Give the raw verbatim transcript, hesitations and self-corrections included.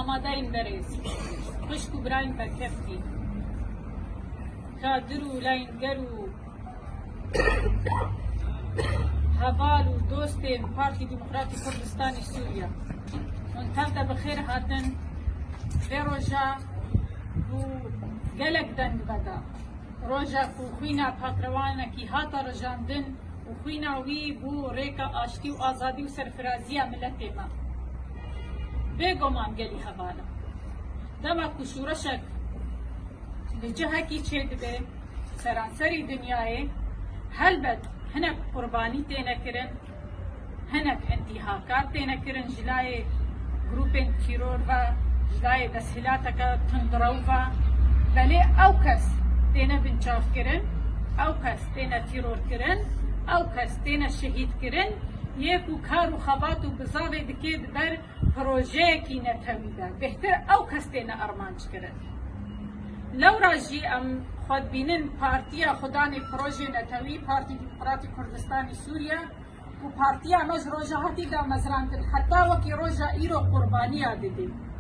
Amadeyên berêz, xwişk û birayên berkeftî, kadir û layînger û heval û dostên Partî Demokratî Kurdistanê Sûriye, hûn tev de bi xêr hatin. Vê roja ku gelek deng veda, roja ku xwîna pakrewanekî hate rijandin û xwîna wî bû rêka aştî û azadî û serfiraziya miletê me. Bêguman gelî heval e. Dema ku şûreşek li cihekî çêdibe, seranserî dinyayê, helbet hinek qurbanî têne kirin, hinek intîhakat têne kirin ji layê grûpên tîror ve, ji layê desthilateke tundrew ve. Belê ew kes têne binçavkirin, ew kes têne tîrorkirin, ew kes têne şehîdkirin, yê ku kar û xebat û bizavê dike di ber projeyekî netewî de. Bêhtir ew kes têne armanc kirin. Lewra jî em xwe dibînin partiya xwedanê projê netewî, Partî Demokratî Kurdistanê Sûriye, ku partiya me ji roja hatî damezrandin, heta wekî roja îro qurbaniya didin.